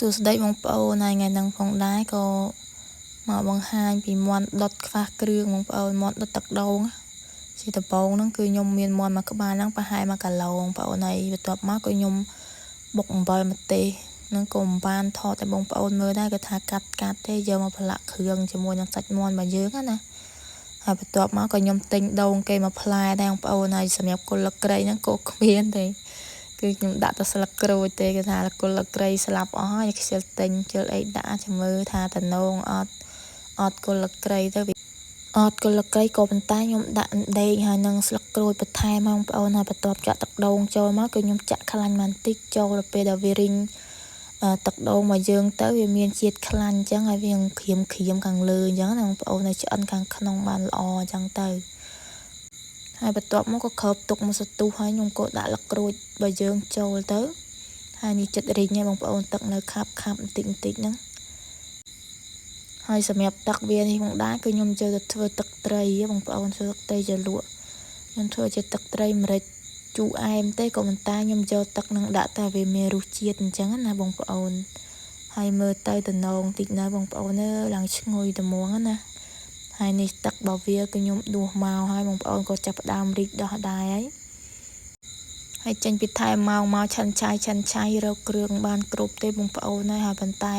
សួស្តីបងប្អូនហើយថ្ងៃហ្នឹងផងដែរក៏មកបង្ហាញពីមាន់ដុតខ្វះគ្រឿងបងប្អូនមាន់ដុតទឹកដូងជាដំបូងហ្នឹងគឺខ្ញុំមានមាន់មួយក្បាលហ្នឹងប្រហែល1គីឡូបងប្អូនហើយបន្ទាប់មកក៏ខ្ញុំបុកអំបិលម្ទេសហ្នឹងក៏មិនបានថតឲ្យបងប្អូនមើលដែរគឺថាកាត់កាត់ទេយកមកប្រឡាក់គ្រឿងជាមួយនឹងសាច់មាន់របស់យើងណាហើយបន្ទាប់មកក៏ខ្ញុំទិញដូងគេមកផ្លែដែរបងប្អូនហើយសម្រាប់គល់ក្រៃហ្នឹងក៏គ្មានទេគឺខ្ញុំដាក់តែស្លឹកក្រូចទេគេថាគល់ក្រៃស្លាប់អស់ហើយខ្ជិលទិញខ្ជិលអីដាក់ចាំមើលថាតំណងអត់អត់គល់ក្រៃទៅវាអត់គល់ក្រៃក៏ប៉ុន្តែខ្ញុំដាក់អណ្ដេងហើយនឹងស្លឹកក្រូចបន្ថែមបងប្អូនហើយបន្ទាប់ចាក់ទឹកដូងចូលមកគឺខ្ញុំចាក់ខ្លាញ់បន្តិចចូលដល់ពេលដែលវារីងទឹកដូងមកយើងទៅវាមានជាតិខ្លាញ់អញ្ចឹងហើយវាក្រៀមក្រៀមខាងលើអញ្ចឹងណាបងប្អូនហើយឆ្អិនខាងក្នុងបានល្អអញ្ចឹងទៅហើយបន្ទាប់មកក៏គ្របទុកមួយសន្ទុះហើយខ្ញុំក៏ដាក់លក្រូចបើយើងចូលទៅហើយនេះចិត្តរីងហើយបងប្អូនទឹកនៅខាប់ខាប់បន្តិចបន្តិចហ្នឹងហើយសម្រាប់ទឹកវានេះផងដែរគឺខ្ញុំចូលទៅធ្វើទឹកត្រីបងប្អូនធ្វើទឹកត្រីជ្រលក់ខ្ញុំធ្វើជាទឹកត្រីម្រេចជូរអែមទេក៏ប៉ុន្តែខ្ញុំយកទឹកនឹងដាក់តែវាមានរសជាតិអញ្ចឹងណាបងប្អូនហើយមើលទៅតំណងតិចនៅបងប្អូនអើយឡើងឈ្ងុយត្មងណាហើយនេះទឹករបស់វាគឺខ្ញុំដួសមកហើយបងប្អូនក៏ចាប់ផ្ដើមរីកដោះដែរហើយហើយចេញពីថែម៉ោងមកឆាន់ឆាយឆាន់ឆាយរកគ្រឿងបានគ្រប់ទេបងប្អូនហើយប៉ុន្តែ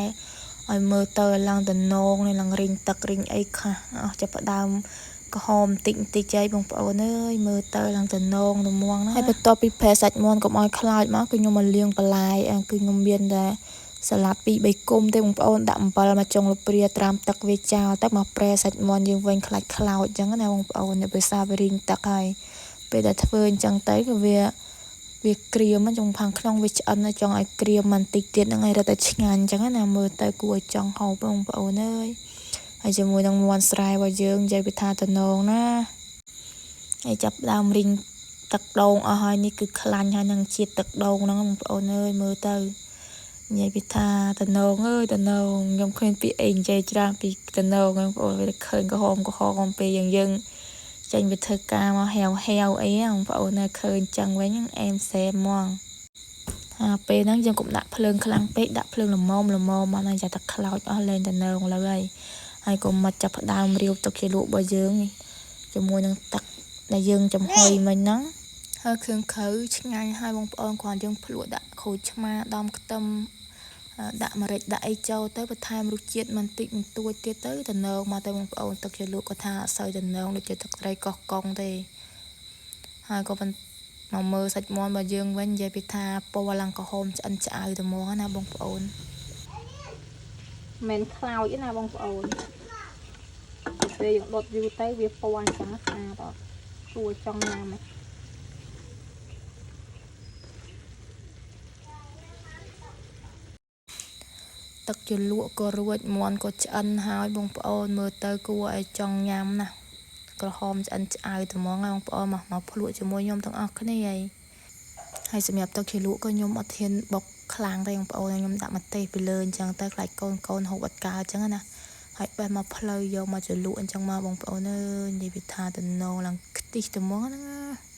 ឲ្យមើលទៅឡើងតំណងនេះឡើងរីងទឹករីងអីខ្លះអស់ចាប់ផ្ដើមក្រហមបន្តិចបន្តិចហើយបងប្អូនអើយមើលទៅឡើងតំណងតំងណាហើយបន្ទាប់ពីប្រេសាច់មាន់កុំឲ្យខ្លោចមកគឺខ្ញុំមកលាងបន្លែគឺខ្ញុំមានតែសាឡាត់2 3គុំទេបងប្អូនដាក់អំបិលមកចុងលព្រាត្រាំទឹកវាចោលទៅមកប្រេសាច់មាន់យើងវិញខ្លាច់ខ្លោចអញ្ចឹងណាបងប្អូនភាសាវារីងទឹកហើយពេលដែលធ្វើអញ្ចឹងទៅគឺវាក្រៀមចុងខាងក្នុងវាឆ្អិនចង់ឲ្យក្រៀមបន្តិចទៀតហ្នឹងឲ្យរត់តែឆ្ងាញ់អញ្ចឹងណាមើលទៅគួរឲ្យចង់ហូបបងប្អូនអើយហើយជាមួយនឹងមាន់ស្រែរបស់យើងនិយាយពីថាតំណងណាហើយចាប់ដើមរីងទឹកដូងអស់ហើយនេះគឺខ្លាញ់ហើយនឹងជាតិទឹកដូងហ្នឹងបងប្អូនអើយមើលទៅនិយាយពីថាតំណងអើយតំណងខ្ញុំឃើញពីអីនិយាយច្រើនពីតំណងបងប្អូនវាឃើញក្រហមក្រហមពេលយ៉ាងយើងចេញទៅធ្វើការមកហែវហែវអីបងប្អូននៅឃើញចឹងវិញអែមសែមហ្មងហាពេលហ្នឹងយើងកុំដាក់ភ្លើងខ្លាំងពេកដាក់ភ្លើងល្មមល្មមមកហើយយ៉ាតែខ្លោចអស់លែងតំណងលើហើយហើយកុំមកចាប់ផ្ដើមរាវទឹកជ្រលក់របស់យើងជាមួយនឹងទឹកដែលយើងចំហុយមិញហ្នឹងហើយគ្រឿងក្រៅឆ្ងាញ់ហើយបងប្អូនគ្រាន់យើងភ្លក់ដាក់ក្រូចឆ្មាដំខ្ទឹមដាក់ម្រេចដាក់អីចូលទៅបន្ថែមរសជាតិបន្តិចបន្តួចទៀតទៅតំណងមកទៅបងប្អូនទឹកជ្រលក់ក៏ថាអត់សូវតំណងដូចជាទឹកត្រីកោះកុងទេហើយក៏មកមើលសាច់មាន់របស់យើងវិញនិយាយពីថាពណ៌ឡើងក្រហមឆ្អិនឆ្អៅទៅហ្មងណាបងប្អូន មិនខ្លោចទេណាបងប្អូនពេលយើងដុតយូរទៅវាពណ៌អញ្ចឹងស្អាតអត់គួរចង់ញ៉ាំទេ ទឹកជ្រលក់ក៏រួចមាន់ក៏ឆ្អិនហើយបងប្អូនមើលទៅគួរឲ្យចង់ញ៉ាំណាស់ក្រហមឆ្អិនឆ្អៅត្មងបងប្អូនមកមកភ្លក់ជាមួយខ្ញុំទាំងអស់គ្នាហើយហើយសម្រាប់ទឹកជ្រលក់ក៏ខ្ញុំអត់ហ៊ានបុកខ្លាំងទេបងប្អូនខ្ញុំដាក់ម្ទេសពីលើអញ្ចឹងទៅខ្លាចកូនកូនហូបអត់កើតអញ្ចឹងណាហើយបេះមកផ្លូវយកមកជ្រលក់អញ្ចឹងមកបងប្អូនអើយនិយាយពីថាតំណងឡើងខ្ទិះត្មងហ្នឹងណា